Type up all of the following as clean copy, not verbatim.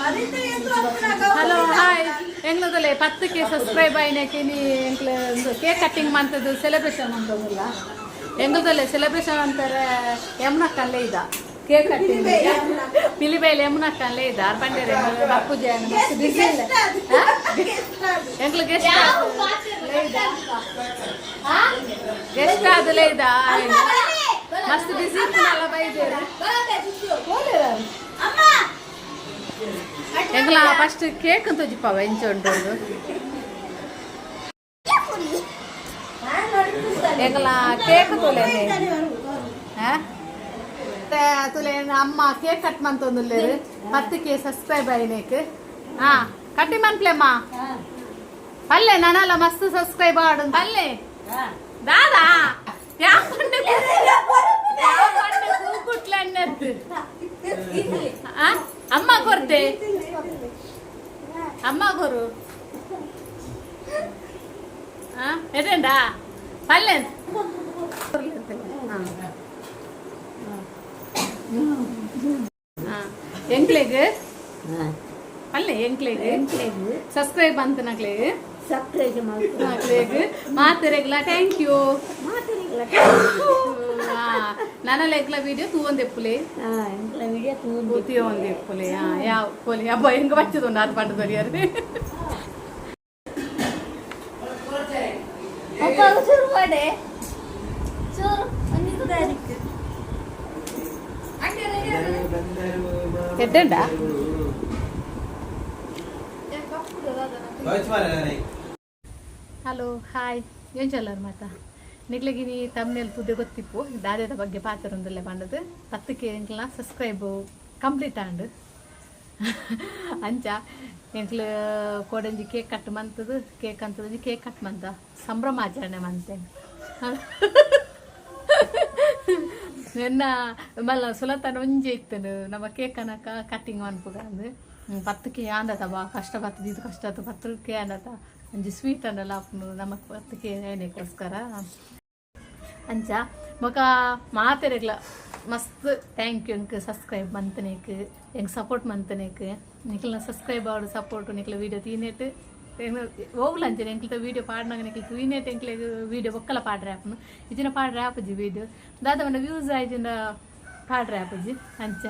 Hello, hi. ಎಂಗ್ಲದಲ್ಲೇ 10ಕ್ಕೆ subscribe ಆಯ್ನಕ್ಕೆ ನೀ ಎಂಕ್ಲ ಕೇಕ್ ಕಟ್ಟಿಂಗ್ ಮಂತದ್ದು ಸೆಲೆಬ್ರೇಷನ್ ಮಂತದಿಲ್ಲ. ಎಂಗ್ಲದಲ್ಲೇ ಸೆಲೆಬ್ರೇಷನ್ ಅಂತಾರೆ. ಯಮುನಕ್ಕಲ್ಲೇ ಇದ್ದ ಕೇಕ್ ಕಟ್ಟಿಂಗ್ ಪಿಲಿಬೈಲ್ ಯಮುನಕ್ಕಲ್ಲೇ ಇದ್ದ. ಆರ್ ಪಂಡೇರೆ ಬಪ್ಪುಜೆ ಮಸ್ತ್ ಬಿಸಿ ಇಲ್ಲ. ಎಂಗ್ಲ ಗೆಸ್ಟ್ ಗೆಸ್ಟ್ ಆದಲೇ ಇದ್ದ. ಮಸ್ತ್ ಬಿಸಿ ಇಪ್ಪನಲ್ಲ ಬೈದೇರು. ಎಂಗ್ಲ ಫಸ್ಟ್ ಕೇಕ್ ಅಂತ ತೋಜಿಪ್ಪಾವ ಎಂಚ ಉಂಟು. ಎಂಗ್ಲ ಕೇಕ್ ತೋಲೆ ತುಲೆ. ಅಮ್ಮ ಕೇಕ್ ಕಟ್ ಮಂತೊಂದುಲ್ಲೇರು 10ಕ್ಕೆ ಸಬ್ಸ್ಕ್ರೈಬ್ ಆಯ್ನೇಕ್. ಹಾ, ಕಟ್ಟಿ ಮನ್ಪ್ಲೆಮ್ಮ ಪಲ್ಲೆ. ನಾನಲ್ಲ ಮಸ್ತ್ ಸಬ್ಸ್ಕ್ರೈಬ್ ಆಡು ಪಲ್ಲೆ. ದಾದಾ ಯಾಕಂಡೆ ಕೂಕುಟ್ಲೆ ಅನ್ನತ್ತು. ಅಮ್ಮ ಕೊರ್ತೆ, ಅಮ್ಮ ಕೊರು. ಎದೆಂಡ ಪಲ್ಲೆ. ಎಂಕ್ಲೆಗ್ ಪಲ್ಲೆ, ಎಂಕ್ಲೆಗ್ ಸಬ್ಸ್ಕ್ರೈಬ್ ಅಂತ ನಕ್ಲೆಗ್. ಸಬ್ಸ್ಕ್ರೈಬ್. ನಕ್ಲೆಗ್ ಮಾತೆರೆಗ್ಲ thank you. ನನಲ ಎಂಕ್ಲ ವಿಡಿಯೋ ತೂವೊಂದೆಪ್ಪುಲೆ. ಎಂಕ್ಲ ವಿಡಿಯೋ ತೂ. ತೂವೊಂದೆಪ್ಪುಲೆ. ಯಾವ ಪೋಲಿ ಅಬ್ಬ ಹೆಂಗ ಬಚ್ಚದುಂಡು ಅದು ಪಂಡ ದೊರಿಯರು. ಚೂರು ಪಡೆ ಚೂರು ಒಂದಿತ್ತು ತಾರೀಕು. ಎಡ್ಡೆಂಡ. ಹಲೋ, ಹಾಯ್, ಏನ್ ಚಲ್ಲರ್ ಮಾತ? ನಿಕ್ಲೆಗಿನಿ ತಮ್ನೇಲ್ ತುದೆ ಗೊತ್ತಿಪ್ಪು ದಾದೆದ ಬಗ್ಗೆ ಪಾತೆರೊಂದುಲ್ಲೆ ಪಂಡದು. 10ಕ್ಕೆ ಎಂಕ್ಲ ಸಬ್ಸ್ಕ್ರೈಬ್ ಕಂಪ್ಲೀಟ್ ಆಂಡ್. ಅಂಚ ಎಂಕ್ಲು ಕೋಡಂಜಿ ಕೇಕ್ ಕಟ್ ಮಂತದು, ಕೇಕ್ ಅಂತದ ಕೇಕ್ ಕಟ್ ಮಂತ ಸಂಭ್ರಮಾಚರಣೆ ಮಂತೆ. ಎನ್ನ ಮಲ್ಲ ಸುಲತನ ಒಂಜಿ ಇತ್ತನು ನಮ್ಮ ಕೇಕ್ ಅನಕ ಕಟ್ಟಿಂಗ್ ಮನ್ಪುಗ ಅಂದ್. 10ಕ್ಕೆ ಆಂದತ ಬಾ ಕಷ್ಟ ಬತ್ತದ ಇದು ಕಷ್ಟ ಆತು. 10ಕ್ಕೆ ಆಂದತ ಒಂಜಿ ಸ್ವೀಟ್ ಅಂಡಲ ಆಪುಂಡು ನಮಕ್ 10ಕ್ಕೆ ಏನೇಕೋಸ್ಕರ. ಅಂಚ ಬೊಕ ಮಾತೆರೆಗ್ಲ ಮಸ್ತ್ thank you. ಎಂಕ್ ಸಬ್ಸ್ಕ್ರೈಬ್ ಮಂತನೇಕ್, ಎಂಕ್ ಸಪೋರ್ಟ್ ಮಂತನೇಕ್. ನಿಕ್ಲ್ನ ಸಬ್ಸ್ಕ್ರೈಬ್ ಆವಡ್ ಸಪೋರ್ಟ್ ನಿಕ್ಲ ವೀಡಿಯೋ ತೀನೇಟ್ ಓವ್ಲ ಅಂಚನೆ ಎಂಕ್ಲ ವೀಡಿಯೋ ಪಾಡ್ನಾಗ ನಿಕ್ಲ ತೂಯಿನೇಟ್ ಎಂಕ್ಲೆಗ್ ವೀಡಿಯೋ ಬೊಕ್ಕಲ ಪಾಡ್ರೆ ಆಪುಂಡು. ಇಜಿನ ಪಾಡ್ರೆ ಆಪುಜಿ ವೀಡಿಯೋ. ದಾದ ಪಂಡ ವ್ಯೂಸ್ ಆಯ್ಜಿಂಡ ಪಾಡ್ರೆ ಆಪುಜಿ. ಅಂಚ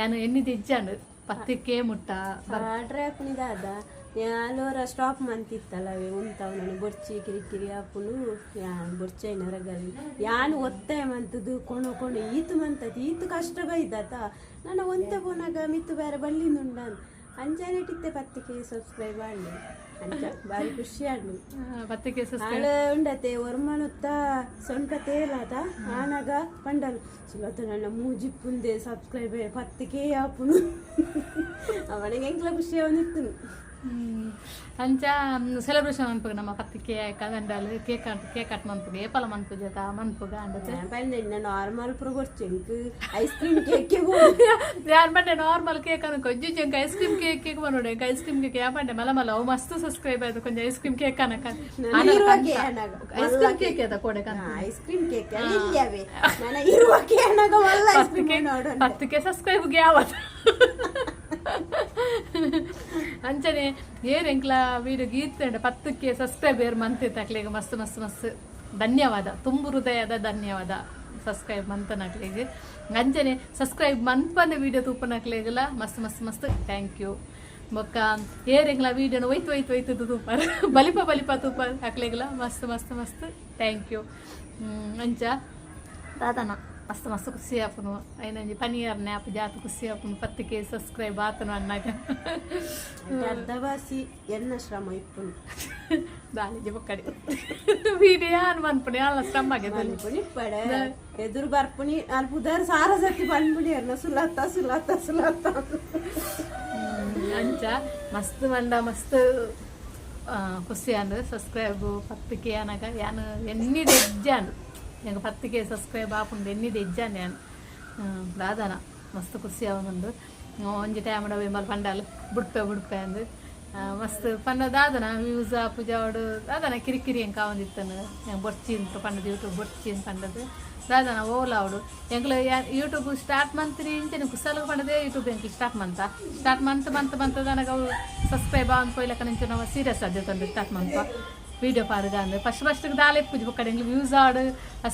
ಯಾನ್ ಎನ್ನಿದ್ ಇಜ್ಜಾಂಡ್ 10ಕ್ಕೆ ಮುಟ್ಟ. ಪಾಡ್ರೆ ಆಪುನಿ ದಾದ, ಯಾಲೋರ ಸ್ಟಾಪ್ ಮಂತಿತ್ತಲ್ಲ ಅವೆ ಉಂತಾವ್ ನಾನು ಬೊರ್ಚಿ ಕಿರಿಕಿರಿ ಆಪುನು. ಯಾನ್ ಬೊರ್ಚೈನ ರಗಲಿ ಯಾನ್ ಒತ್ತಾಯ ಮಂತದು ಕೊಣ ಕೊಣ ಈತು ಮಂತದ್ ಈತು ಕಷ್ಟ ಬೈದಾತ. ನನ್ನ ಒಂತೆ ಪೋನಾಗ ಮಿತ್ತು ಬೇರೆ ಬಲ್ಲಿಂದುಂಡಾನ್. ಅಂಚನೆ ಇಟ್ಟಿತ್ತೆ 10ಕ್ಕೆ ಸಬ್ಸ್ಕ್ರೈಬ್ ಆಂಡು. ಅಂಚ ಬಾರಿ ಖುಷಿ ಆಂಡು. 10ಕ್ಕೆ ಸಬ್ಸ್ಕ್ರೈಬ್. ಆಳು ಉಂಡತೆ ಒರ್ಮನುತ್ತ ಸೊಂಟ ತೇಲಾತ ಆನಗ ಪಂಡಲು ಸುಲತ ನನ್ನ ಮೂಜಿಪ್ಪುಂದೆ ಸಬ್ಸ್ಕ್ರೈಬ್ 10ಕ್ಕೆ ಆಪುನು. ಅವನಿಗೆ ಎಂಕ್ಲ ಖುಷಿ ಅವನಿತ್ತು. ಅಂಚ ಸೆಲೆಬ್ರೇಷನ್ ಮನ್ಪುಗ ನಮ್ಮ 10ಕ್ಕೆ ಕದಂಡಾಲು ಕೇಕ್ ಕೇಕ್ ಕಟ್ ಮನ್ಪುಗ. ಏಪಲ ಮನ್ಪುಜತ ಮನ್ಪುಗ ಅಂಡತೆ. ಪಂಡ ನಾರ್ಮಲ್ ಪುರ ಕೊರ್ಚು ಎಂಕ್ ಐಸ್ ಕ್ರೀಮ್ ಕೇಕ್. ಯಾನ್ ಪಂಡೆ ನಾರ್ಮಲ್ ಕೇಕ್ ಅನ್ನು ಕೊಂಚ ಐಸ್ ಕ್ರೀಮ್ ಕೇಕ್ ಕೇಕ್ ಬನ್ನೋಡೆ. ಐಸ್ ಕ್ರೀಮ್ ಕೇಕ್ ಯಾ ಪಂಡೆ ಮಲ ಮಲ ಅವು ಮಸ್ತ್ ಸಬ್ಸ್ಕ್ರೈಬ್ ಆಯ್ತು ಕೊಂಚ ಐಸ್ ಕ್ರೀಮ್ ಕೇಕ್ ಅನಕ. ಐಸ್ ಕ್ರೀಮ್ ಕೇಕ್ ಅದ ಕೋಡೆ. ಐಸ್ ಕ್ರೀಮ್ ಕೇಕ್ ಇಲ್ಲವೇ ನನ್ನ ಇರುವಕ್ಕೆ ಅನಾಗ ಮಲ್ಲ ಐಸ್ ಕ್ರೀಮ್ ನೋಡು. 10ಕ್ಕೆ ಸಬ್ಸ್ಕ್ರೈಬ್ ಯಾವತ್ತು. ಅಂಚನೆ ಏರ್ ಎಂಕ್ಲ ವೀಡಿಯೋ ಗೀತೆ 10ಕ್ಕೆ ಸಬ್ಸ್ಕ್ರೈಬ್ ಏರ್ ಮಂತೆ ತಕ್ಲೆಗ್ ಮಸ್ತ್ ಮಸ್ತ್ ಮಸ್ತ್ ಧನ್ಯವಾದ, ತುಂಬು ಹೃದಯದ ಧನ್ಯವಾದ ಸಬ್ಸ್ಕ್ರೈಬ್ ಮಂತನಕ್ಲೆಗ್. ಅಂಚನೆ ಸಬ್ಸ್ಕ್ರೈಬ್ ಮನ್ಪಂದ ವೀಡಿಯೋ ತೂಪನಕ್ಲೆಗೆಲ್ಲ ಮಸ್ತ್ ಮಸ್ತ್ ಮಸ್ತ್ thank you. ಬೊಕ್ಕ ಏರ್ ಎಂಕ್ಲ ವೀಡಿಯೋನ ಒಯ್ತು ಒಯ್ತು ಒಯ್ತು ತೂಪಾರ್ ಬಲಿಪ ಬಲಿಪ ತೂಪ ಅಕ್ಲೆಗೆಲ್ಲ ಮಸ್ತ್ ಮಸ್ತ್ ಮಸ್ತ್ thank you. ಅಂಚ ದಾದನ ಮಸ್ತ್ ಮಸ್ತ್ ಖುಷಿ ಆಪುನು. ಐನಂಜಿ ಪನಿಯರ್ ನ್ಯಾಪ್ ಜಾತ ಖುಷಿ ಆಪುನು 10ಕ್ಕೆ ಸಬ್ಸ್ಕ್ರೈಬ್ ಆತನು ಅನ್ನಾಗ. ಅರ್ಧ ಬಾಸಿ ಎನ್ನ ಶ್ರಮ ಇಪ್ಪುನು. ದಾಲಿಜಿ ಬೊಕ್ಕಡಿ ವೀಡಿಯೋ ಯಾನ್ ಮನ್ಪುನಿ ಅಲ್ಲ ಶ್ರಮ ಆಗಿದೆ. ಮನ್ಪುನಿ ಇಪ್ಪಡೆ ಎದುರು ಬರ್ಪುನಿ ಅಲ್ಪ ಉದಾರ ಸಾರ ಸತಿ ಪನ್ಪುನಿ ಅರ್ನ ಸುಲತ್ತ ಸುಲತ್ತ ಸುಲತ್ತ. ಅಂಚ ಮಸ್ತ್ ಮಂಡ ಮಸ್ತ್ ಖುಷಿ ಆಂಡ್ ಸಬ್ಸ್ಕ್ರೈಬ್ 10ಕ್ಕೆ ಅನಾಗ. ಯಾನ್ ಎನ್ನಿದ ಎಜ್ಜಾಂಡ್ ಎಂಕ್ 10ಕ್ಕೆ ಸಬ್ಸ್ಕ್ರೈಬ್ ಆಪುಂಡು ಎನ್ನಿದ ಎಜ್ಜಾಂಡ್ ಯಾನ್. ದಾದನ ಮಸ್ತ್ ಖುಷಿ ಆವೊಂದುಂಡು. ಒಂಜಿ ಟೈಮ್ ವಿಮಲ್ ಪಂಡಲ್ ಬುಡ್ಪೆ ಬುಡ್ಪೆ ಅಂದ್. ಮಸ್ತ್ ಪಂಡ ದಾದನ ವ್ಯೂಸ್ ಆಪುಜಾವಡು ದಾದನ ಕಿರಿಕಿರಿ ಎಂಕ್ ಆವೊಂದಿತ್ತನು. ಬೊರ್ಚಿ ಅಂತ ಪಂಡದು, ಯೂಟ್ಯೂಬ್ ಬೊರ್ಚಿ ಅಂತ ಪಂಡದು. ದಾದನ ಓಲಾವಡು ಎಂಕ್ಲ ಯೂಟ್ಯೂಬ್ ಸ್ಟಾರ್ಟ್ ಮಂತ್ರಿ ಇಂಚನೆ ಕುಸಲ ಪಂಡದೆ ಯೂಟ್ಯೂಬ್ ಎಂಕ್ಲು ಸ್ಟಾರ್ಟ್ ಮಂತ ಸ್ಟಾರ್ಟ್ ಮಂತ್ ಮಂತ್ ಮಂತ್ ನನಗೆ ಅವು ಸಬ್ಸ್ಕ್ರೈಬ್ ಆನ್ ಪೋಯ್ಲಕ್ಕ ನಿಂಚು ನಮ್ಮ ಸೀರಿಯಸ್ ಆದ್ಯತಂದು ಸ್ಟಾರ್ಟ್ ಮಂತ ವೀಡಿಯೋ ಪಾಡುಗ ಅಂದ್ರೆ ಫಸ್ಟ್ ಫಸ್ಟ್ ದಾಲೆ ಪೂಜೆ ಬೊಕ್ಕಡೆ ಎಂಕ್ಲು ವ್ಯೂಸ್ ಆಡು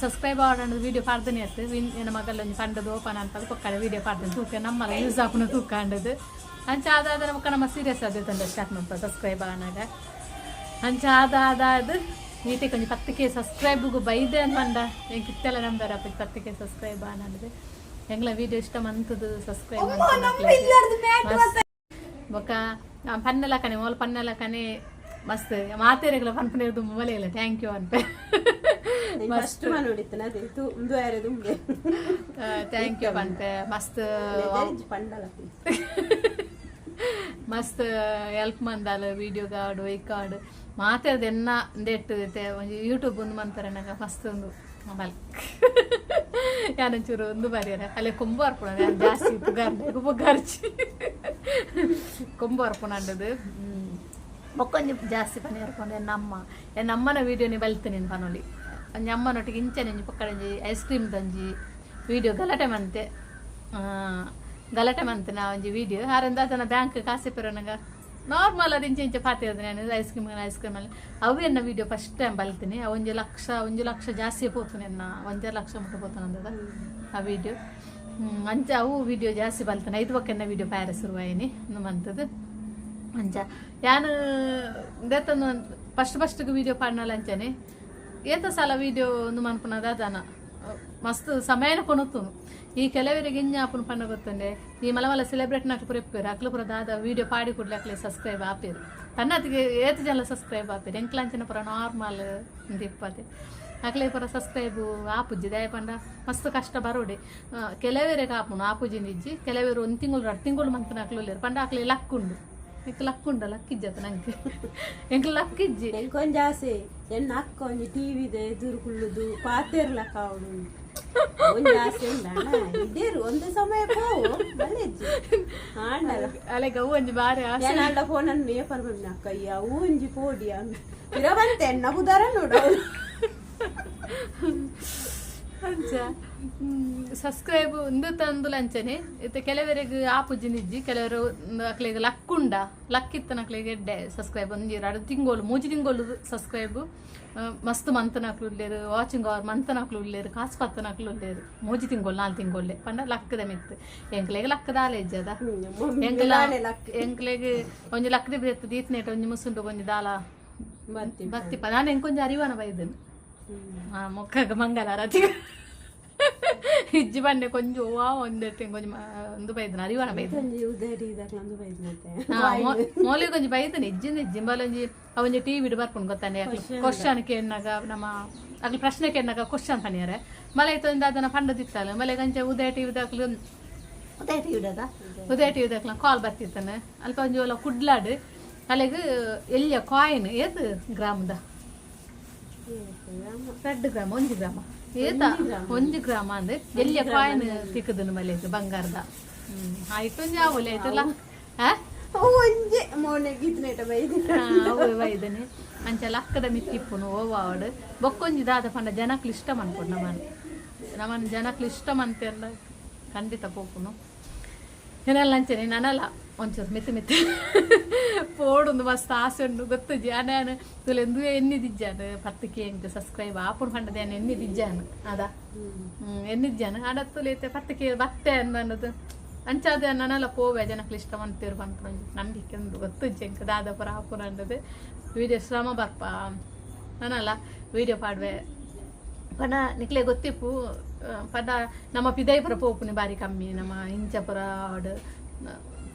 ಸಬ್ಸ್ಕ್ರೈಬ್ ಆಡು ಅಂದ್ರೆ ವೀಡಿಯೋ ಪಾಡ್ದನೆ ಅತ್ತು ಎನ್ನ ಮಗಲ್ ಒಂಜಿ ಪಂಡದು ಓಪನ್ ಅಂತ ಪೊಕ್ಕಡೆ ವೀಡಿಯೋ ಪಾಡ್ದನೆ ತೂಕ ನಮ್ಮಲ್ಲ ಯೂಸ್ ಆಪುನ ತೂಕ ಅಂಡದು. ಅಂಚ ಆದಾದ ಬೊಕ್ಕ ನಮ್ಮ ಸೀರಿಯಸ್ ಆದ್ಯತಂದು ಸ್ಟಾರ್ಟ್ ಮಂತ ಸಬ್ಸ್ಕ್ರೈಬ್ ಆನಾಗ. ಅಂಚ ಆದ ಆದ ಅದು ನೀತೆ ಕೊಂಚ 10K ಸಬ್ಸ್ಕ್ರೈಬ್ಗೂ ಬೈದೆ ಅನ್ಪಂಡ ಎಂಕ್ ಇತ್ತೆಲ್ಲ ನಂಬರ್ ಅಪ್ಪ 10K subscribe ಆನಂದು. ಎಂಗ್ಲ ವೀಡಿಯೋ ಇಷ್ಟ ಮಂತದು ಸಬ್ಸ್ಕ್ರೈಬ್ ಬೊಕ್ಕ ಪನ್ನೆಲ ಕಣೆ ಮೋಲ್ ಪನ್ನೆಲ ಕಣೆ ಮಸ್ತ್ ಮಾತೇರೆಗಳ ಪನ್ಪನೆ ಮೊಬೈಲ್ ಇಲ್ಲ thank you ಅನ್ಪೆ. ಫಸ್ಟ್ ನೋಡಿತ್ತನ ಅದೇ ತು ಯಾರು ದುಂಬೆ. Thank you ಪನ್ಪೆ ಮಸ್ತ್. ಪಂಡಲ. ಮಸ್ತ್ ಹೆಲ್ಪ್ ಮಂದಾಲ ವೀಡಿಯೋ ಗಾಡು ಒಯ್ಕಾಡು ಮಾತಾಡ್ದು ಎನ್ನ ಒಂದೆಟ್ಟು ಒಂಜಿ ಯೂಟ್ಯೂಬ್ ಒಂದು ಮಂತಾರೆ ನಂಗೆ ಮಸ್ತ್ ಒಂದು ಮೊಬೈಲ್ ಯಾನೊಂಚೂರು ಒಂದು ಬಾರಿಯರ ಅಲ್ಲೇ ಕೊಂಬು ಅರ್ಪಣ ಯಾನ್ ಜಾಸ್ತಿ ಪುಗಾರ್ ಪುಗಾರ್ಚಿ ಕೊಂಬು ಅರ್ಪಣ ಅಂಡದು. ಬೊಕ್ಕೊಂಜಿ ಜಾಸ್ತಿ ಪನಿ ಅರ್ಪಣ ಎನ್ನ ಅಮ್ಮ ಎನ್ನ ಅಮ್ಮನ ವೀಡಿಯೋನಿ ಬಲ್ತೀನಿ ಪನೊಲಿ. ಒಂಜಿ ಅಮ್ಮನೊಟ್ಟಿಗೆ ಇಂಚನೆ ಒಂಜಿ ಪೊಕ್ಕಡೊಂಜಿ ಐಸ್ ಕ್ರೀಮ್ ದಂಜಿ ವೀಡಿಯೋ ಗಲಾಟೆ ಮಂತೆ ಗಲಾಟೆ ಮಂತೆ ನಾ ಒಂಜಿ ವೀಡಿಯೋ ಆರಿಂದ ಅದನ್ನ ಬ್ಯಾಂಕ್ ಕಾಸು ಪೆರನಗ ನಾರ್ಮಲ್ ಅದು ಇಂಚ ಇಂಚ ಪಾತಿರೋದು ನಾನು ಐಸ್ ಕ್ರೀಮ್ ಐಸ್ ಕ್ರೀಮ್ ಅಲ್ಲಿ ಅವು ಎನ್ನ ವೀಡಿಯೋ ಫಸ್ಟ್ ಟೈಮ್ ಬಲ್ತೀನಿ. ಅವು 1 ಲಕ್ಷ 1 ಲಕ್ಷ ಜಾಸ್ತಿ ಪೋತುನೆ ಎನ್ನ 1.5 ಲಕ್ಷ ಮುಟ್ಟ ಪೋತುನೆ ಅಂದದ ಆ ವೀಡಿಯೋ. ಅಂಚ ಅವು ವೀಡಿಯೋ ಜಾಸ್ತಿ ಬಲ್ತಾನೆ ಐದು ಬೊಕ್ಕ ಎನ್ನ ವೀಡಿಯೋ ಪ್ಯಾರೆ ಶುರುವಾಯಿನಿ ಮಂತದ್ದು. ಅಂಚ ಯಾನ್ ದೇತಂದು ಫಸ್ಟ್ ಫಸ್ಟ್ಗೆ ವೀಡಿಯೋ ಪಾಡ್ನಲ್ಲ ಅಂಚನೆ ಏತ ಸಲ ವೀಡಿಯೋ ಒಂದು ಮನ್ಪುನದ ದಾನ ಮಸ್ತ್ ಸಮಯನ ಕೊನೊತ್ತುನು. ಈ ಕೆಲವರಿಗೆ ಇಂಜ ಆಪುನ ಪಂಡ ಗೊತ್ತುಂಡೆ ಈ ಮಲ ಮಲ ಸೆಲೆಬ್ರೇಟ್ ನಾಕು ಪೂರ ಇಪ್ಪೇರು ಅಕ್ಲು ಪೂರ ದಾದ ವೀಡಿಯೋ ಪಾಡಿ ಕೂಡ್ಲೆ ಅಕ್ಲೆ ಸಬ್ಸ್ಕ್ರೈಬ್ ಆಪೇರು ತನ್ನತಿಗೆ ಏತ್ ಜನ ಸಬ್ಸ್ಕ್ರೈಬ್ ಆಪೇರು. ಎಂಕ್ಲಂಚಿನ ಪೂರ ನಾರ್ಮಲ್ ಇಪ್ಪತೆ ಅಕ್ಲೆ ಪೂರ ಸಬ್ಸ್ಕ್ರೈಬ್ ಆಪುಜ್ಜಿ. ದಾಯ ಪಂಡ ಮಸ್ತ್ ಕಷ್ಟ ಬರೋಡೆ ಕೆಲವರಿಗೆ ಆಪುನು ಆಪುಜಿಂದ ಇಜ್ಜಿ. ಕೆಲವರು ಒಂದು ತಿಂಗಳು 2 ತಿಂಗಳು ಮಂತನ ಅಕ್ಲು ಉಲ್ಲೇರು ಪಂಡ ಅಕ್ಲೆ ಲಕ್ ಉಂಡು. ಎಂಕ್ ಲಕ್ ಉಂಡ ಲಕ್ ಇಜ್ಜತ್ತ ನಂಗೆ ಎಂಕ್ ಲಕ್ ಇಜ್ಜಿ. ಎಂಕೊಂಜಿ ಆಸೆ ಎನ್ನ ಅಕ್ಕ ಒಂಜಿ ಟಿವಿದ ಎದುರು ಕುಳ್ಳುದು ಪಾತೆರ್ಲಕ್ಕ ಅವಳು ಒಂಜಿ ಆಸೆ ಉಂಡು ಅಣ್ಣ ಇದೇರು ಒಂದು ಸಮಯ ಪೋವು ಬಲ್ಲೆಜ್ಜಿ ಆಂಡಲ. ಅಲೆಗ್ ಅವು ಒಂಜಿ ಬಾರಿ ಆಸೆ. ಏನಾಂಡ ಫೋನ್ ಅನ್ನು ಏಪರ್ ಬಂದ ಅಕ್ಕ ಅವು ಒಂಜಿ ಪೋಡಿ ಪಿರ ಬಂತೆ ಎನ್ನ ಬುದಾರ ನೋಡು ಅವ್ಳು. ಅಂಚ ಸಬ್ಸ್ಕ್ರೈಬ್ ಉಂದು ತಂದು ಅಂಚನೆ ಇತ್ತೆ ಕೆಲವರಿಗೆ ಆಪುಜಿ ನಿಜ್ಜಿ. ಕೆಲವರು ಅಕ್ಲೆಗ್ ಲಕ್ಕುಂಡ ಲಕ್ಕಿತ್ತನ ಅಕ್ಲೆಗ್ ಎಡ್ಡೆ ಸಬ್ಸ್ಕ್ರೈಬ್ ಒಂಜಿ 2 ತಿಂಗಳು 3 ತಿಂಗಳು ಸಬ್ಸ್ಕ್ರೈಬ್ ಮಸ್ತ್ ಮಂತನಕ್ಲು ಉಲ್ಲೇರು ವಾಚಿಂಗ್ ಅವರ್ ಮಂತನಕ್ಲು ಉಲ್ಲೇರು ಕಾಸು ಪತ್ತನಕ್ಲು ಉಲ್ಲೇರು 3 ತಿಂಗಳು 4 ತಿಂಗೊಳ್ಳೆ ಪಂಡ ಲಕ್ಕದ ಮಿತ್ತು. ಎಂಕ್ಲೆಗ್ ಲಕ್ಕದ ಆಲೇಜ್ ಅದ ಎಂಕ್ಲ ಎಂಕ್ಲೆಗ್ ಒಂಜಿ ಲಕ್ಕದ ಬಿತ್ತು ದೀತ್ನೇಟ ಒಂಜಿ ಮುಸುಂಡು ಒಂಜಿ ದಾಲ ಬತ್ತಿ ಭಕ್ತಿ ನಾನು ಎಂಕೊಂಜಿ ಅರಿವಾನ ಬೈದನು ಮೊಕ್ಕಗ ಮಂಗಲಾರತಿ ಇಜ್ಜಿ ಬಂಡೆ ಕೊಂಚ ವಾ ಒಂದೆಟ್ಟು ಕೊಂಚ ಒಂದು ಬೈದನ ಅರಿವಾನ ಬೈದನ. ಒಂಜಿ ಉದರಿ ಇದಕ್ಲಂದು ಬೈದ್ ಮತ್ತೆ. ಮೋಲಿ ಕೊಂಚ ಬೈದನ ಇಜ್ಜಿಂದ ಇಜ್ಜಿಂಬಲ ಒಂಜಿ ಅವಂಜಿ ಟಿವಿ ಬರ್ಪುಂಡು ಗೊತ್ತಾನೆ ಕ್ವಶನ್ ಕೇಳಿನಾಗ ನಮ್ಮ ಅಗ್ಲಿ ಪ್ರಶ್ನೆ ಕೇಳಿನಾಗ ಕ್ವಶನ್ ಪನಿಯರೆ ಮಲೆ ಇತ್ತೊಂದು ಅದನ್ನ ಪಂಡದಿತ್ತಲ್ಲ ಮಲೆ ಕಂಚ ಉದಯ ಟಿವಿ ದಾಕ್ಲು ಉದಯ ಟಿವಿ ಉದಯ ಟಿವಿ ದಾಕ್ಲ ಕಾಲ್ ಬರ್ತಿತ್ತಾನೆ ಅಲ್ಪ ಒಂಜಿ ಒಲ ಕುಡ್ಲಾಡು ಅಲೆಗ್ ಎಲ್ಲಿಯ ಕಾಯಿನ್ ಏತ್ ಗ್ರಾಮದ 2 ಗ್ರಾಮ 1 ಗ್ರಾಮ ಏತ 1 ಗ್ರಾಮ ಅಂದ್ರೆ ಎಲ್ಲಿಯ ಕಾಯಿನ್ ತಿಕ್ಕದನು ಮಲೆ ಬಂಗಾರದ ಆಯ್ತು ಒಂಜಿ ಆವೊಲಿ ಆಯ್ತಲ್ಲ ಆ. ಒಂಜಿ ಮೋನೆ ಗೀತನೇಟ ಬೈದ್. ಅವು ಬೈದನೆ ಅಂಚ ಲಕ್ಕದ ಮಿತ್ತಿಪ್ಪುನು ಓವಾವಡು ಬೊಕ್ಕೊಂಜಿ ದಾದ ಪಂಡ ಜನಕ್ಲು ಇಷ್ಟ ಮನ್ಪುಡು ನಮನ್ ನಮನ್ ಜನಕ್ಲು ಇಷ್ಟ ಮಂತೆಲ್ಲ ಖಂಡಿತ ಪೋಪುನು ಏನೆಲ್ಲ ಅಂಚನೆ ನನಲ ಒಂಚೂರು ಮಿತ್ತು ಮಿತ್ತು ಪೋಡುಂದು ಮಸ್ತ್ ಆಸೆ ಉಂಡು ಗೊತ್ತುಜಿ ಅನಾನು ತುಲೆಂದು ಎನ್ನಿದಿಜ್ಜಾನು 10K ಎಂಕ್ ಸಬ್ಸ್ಕ್ರೈಬ್ ಆಪುಡು ಪಂಡದ ಏನು ಎನ್ನಿದಿಜ್ಜಾನು ಅದ ಎನ್ನಿಜ್ಜಾನು ಆಡ ತುಲೈತೆ 10K ಬತ್ತೆ ಅನ್ನೋದು ಅಂಚಾದ ನನಲ ಪೋವೆ ಜನಕ್ಲು ಇಷ್ಟ ಮಂತೇರು ಪನ್ಪುನ ನಂಬಿಕೆ ಉಂಡು. ಗೊತ್ತುಜ್ಜಿ ಎಂಕ್ ದಾದ ಪುರ ಆಪುನ ಅಂಡದು. ವೀಡಿಯೋ ಶ್ರಮ ಬರ್ಪ ನಾನಲ್ಲ ವೀಡಿಯೋ ಪಾಡುವೆ ಪಂಡ ನಿಕ್ಲೆ ಗೊತ್ತಿಪ್ಪು ಪಂಡ ನಮ್ಮ ಪಿದೈಪುರ ಪೋಪುನಿ ಬಾರಿ ಕಮ್ಮಿ. ನಮ್ಮ ಇಂಚಪುರ ಆಡ್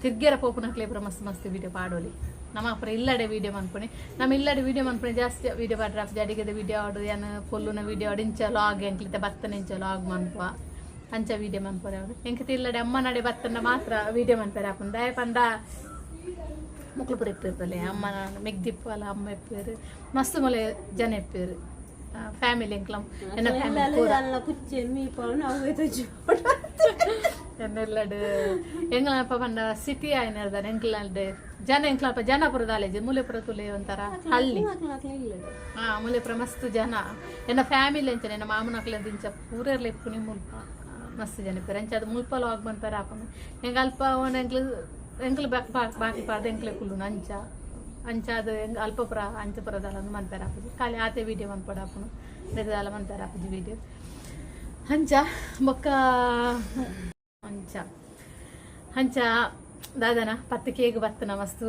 ತಿರ್ಗೇರ ಪೋಪುನಕ್ಲೆ ಪುರ ಮಸ್ತ್ ಮಸ್ತ್ ವೀಡಿಯೋ ಪಾಡೋಲಿ. ನಮ್ಮ ಅಪುರ ಇಲ್ಲಡೆ ವೀಡಿಯೋ ಮನ್ಪುನಿ. ನಮ್ಮ ಇಲ್ಲಡೆ ವೀಡಿಯೋ ಮನ್ಪುನಿ ಜಾಸ್ತಿ ವೀಡಿಯೋ ಪಾಡ್ರ ಅಡಿಗೆದ ವೀಡಿಯೋ ಆಡು ಏನ್ ಪೊಲ್ಲುನ ವೀಡಿಯೋ ಆಡು ಇಂಚ ಲಾಗ್ ಎಂಕ್ಲಿತ ಬತ್ತನ ಇಂಚ ಲಾಗ್ ಮನ್ಪುವ ಅಂಚ ವೀಡಿಯೋ ಮನ್ಪುರೆ ಅವರು. ಎಂಕಿತ ಇಲ್ಲಡೆ ಅಮ್ಮ ನಡೆ ಬತ್ತನ ಮಾತ್ರ ವೀಡಿಯೋ ಮನ್ಪರೆ ಆಪುಂಡು. ದಾಯ ಪಂಡ ಮುಕ್ಲು ಪುರ ಇಪ್ಪಿರ್ತಲೆ ಅಮ್ಮ ಮೆಗ್ದಿಪ್ಪಲ್ಲ ಅಮ್ಮ ಇಪ್ಪೇರು ಮಸ್ತ್ ಮೊಲೆ ಜನ ಇಪ್ಪೇರು ಫ್ಯಾಮಿಲಿ ಎಂಕ್ಲಂ ಎನ್ನ ಫ್ಯಾಮಿಲಿ ಪೂರ. ಅಲ್ಲ ಕುಚ್ಚೆ ಮೀಪವನು ಅವು ಎನ್ನೆಲ್ಲಡ್ ಎಂಗ್ಲಪ್ಪ ಪಂಡ ಸಿಟಿ ಆಯ್ನರ್ದ ಎಂಕ್ಲಡ್ ಜನ ಎಂಕ್ಲಪ್ಪ ಜನಪುರ ದಾಲೇಜ್ ಮೂಲೆಪುರ ತುಲೆ ಒಂಥರ ಹಳ್ಳಿ. ಹಾ, ಮೂಲೆಪುರ ಮಸ್ತ್ ಜನ. ಎನ್ನ ಫ್ಯಾಮಿಲಿ ಅಂಚನೆ, ಎನ್ನ ಮಾಮನಕ್ಲೆ ಇಂಚ ಪೂರೆರ್ಲ ಇಪ್ಪುನಿ ಮುಲ್ಪ. ಮಸ್ತ್ ಜನ ಇಪ್ಪೆರ್. ಅಂಚ ಅದು ಮುಲ್ಪ ಲಾಗ್ ಮನ್ಪೆರೆ ಆಪುಂಡು ಎಂಕ್. ಅಲ್ಪ ಎಂಕ್ಲು ಎಂಕ್ಲು ಬಾಕಿ ಬಾಕಿ ಪಾಡ್ದ್ ಎಂಕ್ಲೆ ಕುಲ್ಲುನು. ಅಂಚ ಅಂಚ ಅದು ಎಂಕ್ ಅಲ್ಪ ಪೂರ ಅಂಚ ಪೂರ ದಾಲ ಮನ್ಪೆರೆ ಆಪುಜಿ. ಖಾಲಿ ಆತೆ ವೀಡಿಯೋ ಮನ್ಪೊಡು ಆಪುಂಡು, ಬೇತೆ ದಾಲ ಮನ್ಪೆರೆ ಆಪುಜಿ ವೀಡಿಯೋ. ಅಂಚ ಬೊಕ್ಕ ಅಂಚ ಅಂಚ ದಾದನ ಪತ್ತಿಕೆಗ್ ಬತ್ತನ ಮಸ್ತ್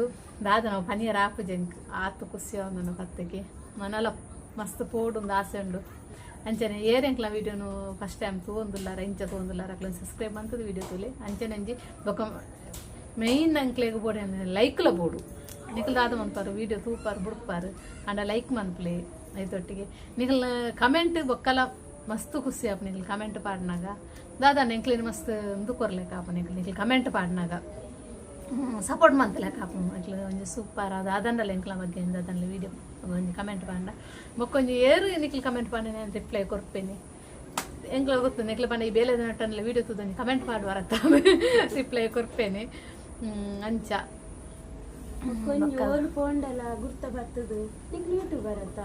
ದಾದನ ಪನಿಯರ ಆಪುಜಿ ಎಂಕ್. ಆತ್ ಖುಷಿ ಆವೊಂದುಂಡು. ಪತ್ತಿಗೆ ನನಲ ಮಸ್ತ್ ಪೋಡುಂದು ಆಸೆ ಉಂಡು. ಅಂಚನೆ ಏರೆಂಕ್ಲ ವೀಡಿಯೋನು ಫಸ್ಟ್ ಟೈಮ್ ತೂವೊಂದುಲ್ಲಾರ, ಇಂಚ ತೂವೊಂದುಲ್ಲಾರ, ಅಕ್ಲೆನ್ ಸಬ್ಸ್ಕ್ರೈಬ್ ಮಂತುದು ವೀಡಿಯೋ ತೂಲೆ. ಅಂಚನೆ ಒಂಜಿ ಬೊಕ್ಕ ಮೇಯ್ನ್ ಅಂಕ್ಲೆಗ್ ಬೋಡು ಲೈಕ್ಲ ಬೋಡು. ನಿಕುಲು ದಾದ ಮನ್ಪಾರು, ವೀಡಿಯೋ ತೂಪಾರು ಬುಡ್ಪಾರು, ಆಂಡ ಲೈಕ್ ಮನ್ಪುಲೆ. ಐತೊಟ್ಟಿಗೆ ನಿಕಲ್ನ ಕಮೆಂಟ್ ಬೊಕ್ಕಲ ಮಸ್ತ್ ಖುಷಿ ಆಪುಂಡು. ನಿಕುಲು ಕಮೆಂಟ್ ಪಾಡ್ನಾಗ ದಾದಾನ ಎಂಕ್ಲೆನ್ ಮಸ್ತ್ ಉಂದು ಕೊರ್ಲೆಕ ಆಪುಂಡು. ನಿಕುಲು ನಿಕುಲು ಕಮೆಂಟ್ ಪಾಡ್ನಾಗ ಸಪೋರ್ಟ್ ಮಂತಲೆಕ ಆಪುಂಡು. ಎಂಕ್ಲು ಒಂಜಿ ಸೂಪರ್ ಅದು ಅದಂಡಲ ಎಂಕ್ಲ ಬಗ್ಗೆ ದಾದನ್ಲ ವೀಡಿಯೋ ಒಂಜಿ ಕಮೆಂಟ್ ಪಾಂಡ ಬೊಕ್ಕೊಂಜಿ ಏರು ನಿಕ್ಲು ಕಮೆಂಟ್ ಪಾಂಡ ನಾನು ರಿಪ್ಲೈ ಕೊರ್ಪೇನೆ. ಎಂಕ್ಲ ಗೊತ್ತು, ನಿಕ್ಲು ಪಂಡ ಈ ಬೇಲೆ ನಟನ್ಲ ವೀಡಿಯೋ ತೂದು ಕಮೆಂಟ್ ಪಾಡುವಾರತ್ತ ರಿಪ್ಲೈ ಕೊರ್ಪೇನೆ. ಅಂಚ. ಒಂಜಿ ಓಲು ಪೋಂಡಲ ಗುರ್ತ ಬತ್ತದು, ನಿಕ್ಲು ಯೂಟ್ಯೂಬರ್ ಅತ್ತ,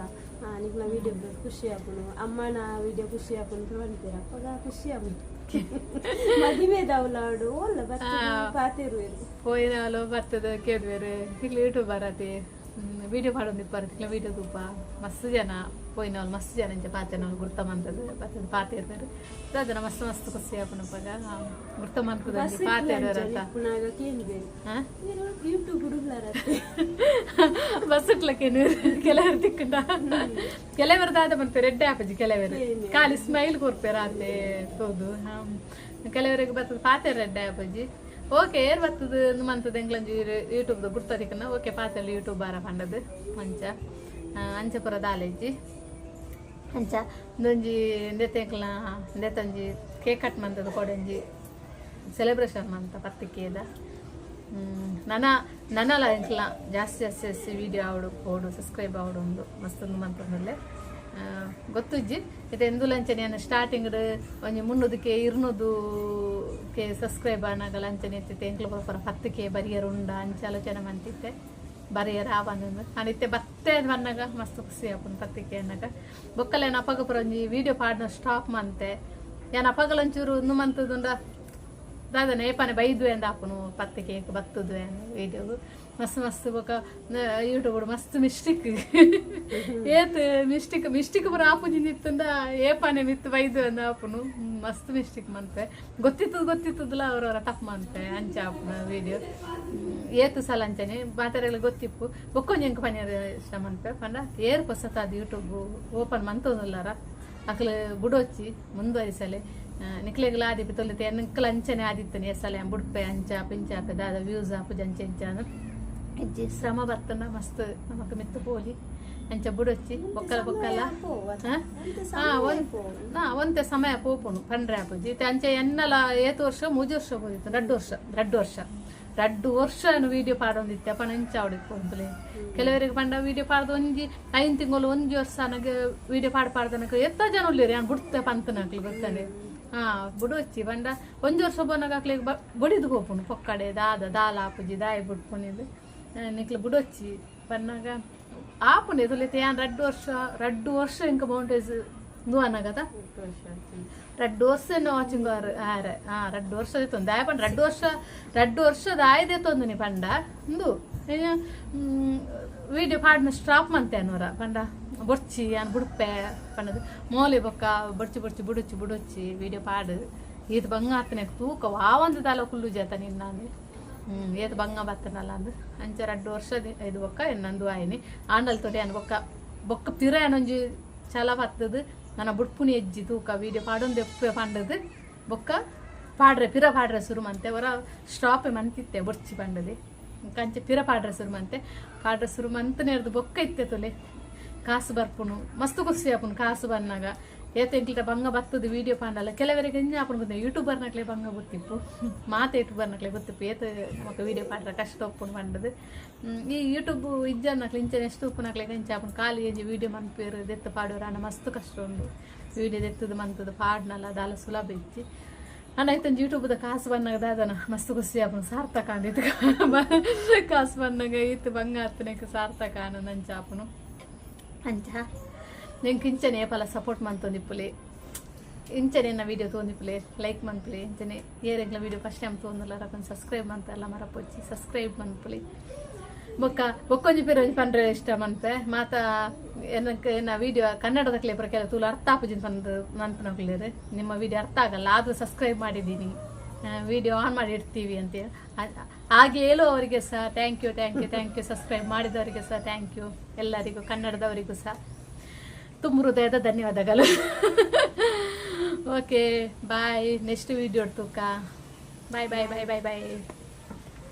ನಿಕ್ಲ ವೀಡಿಯೋ ಖುಷಿ ಆಪುಂಡು, ಅಮ್ಮನ ವೀಡಿಯೋ ಖುಷಿ ಆಪುಂಡು ಪನ್ಪೆರ್. ಅಪಗ ಖುಷಿ ಆಪುಂಡು. ಮದಿಮೆದವ್ಲಾಡು ಓಲ್ಲ ಬತ್ತದು ಪಾತೆರುವೆರ್. ಪೋಯಿನವಲು ಬತ್ತದ ಕೇಳುವೆರ್, ನಿಕ್ಲು ಯೂಟ್ಯೂಬರ್ ಅತೆ, ವೀಡಿಯೋ ಪಾಡೊಂದಿಪ್ಪರ್, ತಿಕ್ಲ ವೀಡಿಯೋ ತೂಪ. ಮಸ್ತ್ ಜನ ಪೋಯಿನವಲು, ಮಸ್ತ್ ಜನ ಇಂಚ ಪಾತೆನವಲು ಗುರ್ತ ಮಂತದು ಬತ್ತದ ಪಾತೆರ್ವೆರ್. ದಾದನ ಮಸ್ತ್ ಮಸ್ತ್ ಖುಷಿ ಆಪುಂಡು. ಅಪಗ ಗುರ್ತ ಮನ್ಪುದು ಪಾತೆರ್ವೆರ್. ಇಪ್ಪುನಾಗ ಕೇಂದ್ಬೇರು. ಹಾ. ಯೂಟ್ಯೂಬ್ ಉಳ್ಳಾರತ್ತೆ. ಬಸ್ ಇಟ್ಲಕ್ಕೇನು ಕೆಲವರು ತಿಕ್ಕಂಡ ಕೆಲವರು ದಾದ ಮನ್ಪೆರ್, ಎಡ್ಡೆ ಆಪುಜಿ. ಕೆಲವರು ಖಾಲಿ ಸ್ಮೈಲ್ ಕೊರ್ಪೆರ್ ಆತೆ ತೋದು. ಕೆಲವರಿಗೆ ಬತ್ತದ ಪಾತೆರ್ ಎಡ್ಡೆ ಆಪುಜಿ. ಓಕೆ, ಏರ್ ಬತ್ತದ ಮಂತದ ಎಂಕ್ಲಂಜಿ ಯೂಟ್ಯೂಬ್ ಗುರ್ತ ತಿಕ್ಕನ, ಓಕೆ ಪಾತೆರ್ ಯೂಟ್ಯೂಬ್ ಬಾರ ಪಂಡದು. ಅಂಚ ಅಂಚ ಪೂರ ದಾಲೇಜಿ. ಅಂಚ ಒಂದೊಂಜಿ ಇಂದೆತ ಎಂಕ್ಲ ಇಂದೆತೊಂಜಿ ಕೇಕ್ ಕಟ್ ಮಂತದ ಕೊಡೊಂಜಿ ಸೆಲೆಬ್ರೇಷನ್ ಮಂತ ಪತ್ತಿಕೇದ. ನನ ನನಲ ಎಂಕ್ಲ ಜಾಸ್ತಿ ಜಾಸ್ತಿ ಜಾಸ್ತಿ ವೀಡಿಯೋ ಆವಡು ಪೋಡು, ಸಬ್ಸ್ಕ್ರೈಬ್ ಆವಡು ಉಂದು ಮಸ್ತ್ ಉಂದು ಮಂತೊಂದುಲ್ಲೆ. ಗೊತ್ತುಜ್ಜಿ ಇತ್ತೆ ಎಂದುಲಂಚನೆ ನಾನು ಸ್ಟಾರ್ಟಿಂಗ್ ಒಂಜಿ 300 ಕೆ 200 ಕೆ ಸಬ್ಸ್ಕ್ರೈಬ್ ಆನಾಗಲ ಅಂಚನೆ ಇತ್ತಿತ್ತೆ. ಎಂಕ್ಲ ಪೂರ 10 ಕೆ ಬರಿಯರ್ ಉಂಡ ಅಂಚ ಆಲೋಚನೆ ಮಂತಿತ್ತೆ, ಬರಿಯರ್ ಆವಂದು. ನಾನು ಇತ್ತೆ ಬತ್ತೆ ಬನ್ನಾಗ ಮಸ್ತ್ ಖುಷಿ ಆಪುಂಡು 10 ಕೆ ಅನ್ನಾಗ. ಬೊಕ್ಕಲೆ ಅಪಗ ಪೂರ ಒಂಜಿ ವೀಡಿಯೋ ಪಾಡ್ನ ಸ್ಟಾಪ್ ಮಂತೆ ಯಾನ್. ಅಪಗಲ ಒಂಚೂರು ಉಂದು ಮಂತದುಂಡ ದಾದನ ಏಪನೆ ಬೈದ್ವೆ ಅಂದ ಆಪುನು, 10 ಕೇಕ್ ಬತ್ತುದ್ವೆ ವೀಡಿಯೋ ಮಸ್ತ್ ಮಸ್ತ್. ಬೊಕ ಯೂಟ್ಯೂಬ್ ಮಸ್ತ್ ಮಿಸ್ಟೇಕ್, ಏತ್ ಮಿಸ್ಟೇಕ್ ಮಿಸ್ಟೇಕ್ ಪೂರ ಆಪುಜಿ ನಿತ್ತುಂಡ ಏಪನೆ ಮಿತ್ತು ಬೈದು ಅಂದ ಆಪುನು. ಮಸ್ತ್ ಮಿಸ್ಟೇಕ್ ಮಂತೆ, ಗೊತ್ತಿತ್ತದ ಗೊತ್ತಿತ್ತದಲ್ಲ ಅವರವರ ತಪ್ಪು ಮಂತೆ. ಅಂಚ ಆಪುನ ವೀಡಿಯೋ ಏತ್ ಸಲ ಅಂಚನೆ ಮಾತೆರೆಗ್ಲ ಗೊತ್ತಿಪ್ಪು. ಬೊಕ್ಕೊಂಜಿ ಎಂಕ್ ಪನಿಯರ ಇಷ್ಟ ಮನ್ಪೆ ಪಂಡ, ಏರ್ ಪೊಸತಾದ್ ಯೂಟ್ಯೂಬ್ ಓಪನ್ ಮಂತೊಂದುಲ್ಲಾರ ಅಕ್ಲು ಬುಡೊಚ್ಚಿ, ಮುಂದುವರಿಸಲೆ. ನಿಕ್ಲೆಗ್ಲ ಆದಿಪ್ಪು ತೊಲಿತೆ, ನಿಕ್ಲ ಅಂಚನೆ ಆದಿತ್ತನೆ. ಎಸಲೆ ಬುಡ್ಪೆ ಅಂಚ ಪಿಂಚಾಪೆ ದಾದ ವ್ಯೂಸ್ ಆಪುಜ ಅಂಚ ಇಂಚ ಇಜ್ಜಿ. ಶ್ರಮ ಬತ್ತನ ಮಸ್ತ್ ನಮಕ್ ಮಿತ್ತು ಪೋಲಿ. ಅಂಚ ಬುಡೊಚ್ಚಿ ಬೊಕ್ಕಲ ಬೊಕ್ಕಲ. ಹಾ, ಒಂತೆ ಸಮಯ ಪೋಪುಂಡು ಪಂಡ್ರೆ ಆಪುಜಿ. ಇತ್ತೆ ಅಂಚೆ ಎನ್ನಲ ಏತ್ ವರ್ಷ, 3 ವರ್ಷ ಪೋದಿತ್ತು, 2 ವರ್ಷ, 2 ವರ್ಷ, 2 ವರ್ಷ ವೀಡಿಯೋ ಪಾಡೊಂದಿತ್ತೆ. ಅಪ್ಪನ ಇಂಚ ಆವಡಿತ್ತು. ಕೆಲವರಿಗೆ ಪಂಡ ವೀಡಿಯೋ ಪಾಡ್ದು ಒಂಜಿ 5 ತಿಂಗಳು ಒಂಜಿ ವರ್ಷ ನನಗೆ ವೀಡಿಯೋ ಪಾಡ್ ಪಾಡ್ದನಕ ಎತ್ತ ಜನ ಉಲ್ಲೇರಿ ಯಾನ್ ಬುಡ್ತೆ ಪಂತನಕ್ಲು ಗೊತ್ತಾನೆ. ಹಾ, ಬುಡೊಚ್ಚಿ ಪಂಡ ಒಂಜಿ ವರ್ಷ ಪೋನಾಗ ಅಕ್ಲೆಗ್ ಬಡಿದು ಪೋಪುಂಡು. ಪೊಕ್ಕಡೆ ದಾದ ದಾಲ ಆಪುಜಿ, ದಾಯಿ ಬುಡ್ಪುನಿದು. ನಿಕ್ಲು ಬುಡೊಚ್ಚಿ ಪನ್ನಾಗ ಆಪುಂಡು. ಎದುಲೈತೆ ಯಾನ್ 2 ವರ್ಷ, 2 ವರ್ಷ ಇಂಕ ಮೌಂಟೇಜ್ ಇಂದು ಅನ್ನಾಗದ 2 ವರ್ಷ ವಾಚಿಂಗ್ ಆರೆ. ಹಾ, 2 ವರ್ಷ ತೊಂದು ದಾಯ ಪಂಡ 2 ವರ್ಷ, 2 ವರ್ಷ ದಾಯದೆ ತೊಂದು ಪಂಡ ಇಂದು ವೀಡಿಯೋ ಪಾಡ್ನ ಸ್ಟಾಪ್ ಮಂತೆ ಅನ್ನೋರ ಪಂಡ ಬೊರ್ಚಿ ಯಾನ್ ಬುಡ್ಪೆ ಪಂಡದು. ಮೋಲೆ ಬೊಕ್ಕ ಬೊರ್ಚಿ ಬೊರ್ಚಿ ಬುಡೊಚ್ಚಿ ಬುಡೊಚ್ಚಿ ವೀಡಿಯೋ ಪಾಡು. ಈತ್ ಬಂಗ ಆತನೆ ತೂಕ ವಾವಂದು ದಾಲ ಕುಲ್ಲು ಜಾತ ನಿನ್ನಾನೆ ಏತ್ ಬಂಗ ಬತ್ತನಲ್ಲ ಅಂದು. ಅಂಚ 2 ವರ್ಷ ಇದು ಬೊಕ್ಕ ನಂದು ಆಯ್ನಿ ಆಂಡಲ್ ತೊಡೆ ಅನ್ ಬೊಕ್ಕ ಬೊಕ್ಕ ಪಿರ ಏನೊಂಜಿ ಛಲ ಬತ್ತದು. ನನ್ನ ಬುಡ್ಪುನಿ ಎಜ್ಜಿ ತೂಕ ವೀಡಿಯೋ ಪಾಡೊಂದು ಎಪ್ಪೆ ಪಂಡದು. ಬೊಕ್ಕ ಪಾಡ್ರೆ ಪಿರ ಪಾಡ್ರೆ ಶುರು ಮಂತೆ. ಹೊರ ಸ್ಟಾಪ್ ಮಂತಿತ್ತೆ ಬೊರ್ಚಿ ಪಂಡದೆ. ಕಂಚೆ ಪಿರ ಪಾಡ್ರೆ ಶುರು ಮಂತೆ. ಪಾಡ್ರೆ ಶುರು ಮಂತನೇರ್ದು ಬೊಕ್ಕ ಇತ್ತೆ ತುಲೆ ಕಾಸು ಬರ್ಪುನು. ಮಸ್ತ್ ಖುಷಿ ಆಪುನು ಕಾಸು ಬನ್ನಾಗ. ಏತ ಎಂಕ್ಲಿಟ ಬಂಗ ಬತ್ತದು ವೀಡಿಯೋ ಪಾಂಡಲ್ಲ. ಕೆಲವರಿಗೆ ಇಂಜ ಆಪುನು ಗೊತ್ತ, ಯೂಟ್ಯೂಬರ್ನಕ್ಲೆ ಬಂಗ ಗೊತ್ತಿಪ್ಪು, ಮಾತೆ ಯೂಟ್ಯೂಬರ್ನಕ್ಲೆ ಗೊತ್ತಿಪ್ಪು ಏತ ನಮಕ್ ವೀಡಿಯೋ ಪಾಡ್ರೆ ಕಷ್ಟ ಉಪ್ಪುನು ಪಂಡದು. ಈ ಯೂಟ್ಯೂಬ್ ಇಜ್ಜನ್ನಕ್ಲೆ ಇಂಚನೆ ಎಷ್ಟು ಉಪ್ಪುನಕ್ಲೆ ಇಂಚ ಆಪುನು. ಖಾಲಿ ಎಂಜಿ ವೀಡಿಯೋ ಮನ್ಪೇರು ದೆತ್ತು ಪಾಡೋರು ಅನ್ನ ಮಸ್ತ್ ಕಷ್ಟ ಉಂಡು. ವೀಡಿಯೋ ದೆತ್ತದು ಮಂತದು ಪಾಡ್ನಲ್ಲ ದಾಲ ಸುಲಭ ಇಜ್ಜಿ. ಅಣ್ಣ ಐತೊಂಜಿ ಯೂಟ್ಯೂಬ್ದ ಕಾಸು ಬನ್ನಗ ದಾದನ ಮಸ್ತ್ ಖುಷಿ ಆಪುಂಡು. ಸಾರ್ಥಕ ಅಂದಿತ್ತು. ಕಾಸು ಬನ್ನಗ ಇತ್ತು ಬಂಗ ಆತನಕ್ಕೆ ಸಾರ್ಥಕ ಆನಂದ ಅಂಚ ಆಪುನು. ಅಂಚ ನಿಂಗೆ ಇಂಚನೆ ಏಪಲ ಸಪೋರ್ಟ್ ಮಂತೊಂದಿಪ್ಪುಲೆ. ಇಂಚನೆ ಎನ್ನ ವೀಡಿಯೋ ತೋಂದಿಪ್ಪುಲೆ, ಲೈಕ್ ಮನ್ಪುಲೆ. ಇಂಚನೆ ಏರೆಗ್ಲ ವೀಡಿಯೋ ಫಸ್ಟ್ ಟೈಮ್ ತೋಂದುಲ್ಲ ರಕನ್ ಸಬ್ಸ್ಕ್ರೈಬ್ ಮಂತಲ್ಲ ಮರಪೊಚ್ಚಿ, ಸಬ್ಸ್ಕ್ರೈಬ್ ಮನ್ಪುಲೆ. ಬೊಕ್ಕ ಬೊಕ್ಕೊಂಜಿ ಪೇರು ಒಂಜಿ ಪಂಡ್ರೆ ಇಷ್ಟ ಮನ್ಪೆ ಮಾತ ಏನಕ್ಕೆ ಎನ್ನ ವೀಡಿಯೋ ಕನ್ನಡದ ಪುರ ಕೆಲ ತೂಲು ಅರ್ಥ ಆಪುಜಿನ ಪಂದ್ ಮನ್ಪುನಕ್ಲೇರು. ನಿಮ್ಮ ವೀಡಿಯೋ ಅರ್ಥ ಆಗಲ್ಲ, ಆದ್ರೂ ಸಬ್ಸ್ಕ್ರೈಬ್ ಮಾಡಿದ್ದೀನಿ, ವಿಡಿಯೋ ಆನ್ ಮಾಡಿ ಇಡ್ತೀವಿ ಅಂತ ಹಾಗೆ ಹೇಳುವವರಿಗೆ ಸಹ thank you, thank you, thank you. Subscribe ಮಾಡಿದವರಿಗೆ ಸಹ thank you. ಎಲ್ಲರಿಗೂ, ಕನ್ನಡದವರಿಗೂ ಸಹ ತುಂಬ ಹೃದಯದ ಧನ್ಯವಾದಗಳು. Okay, bye. ನೆಕ್ಸ್ಟ್ ವಿಡಿಯೋ ತೂಕ. Bye bye bye bye bye.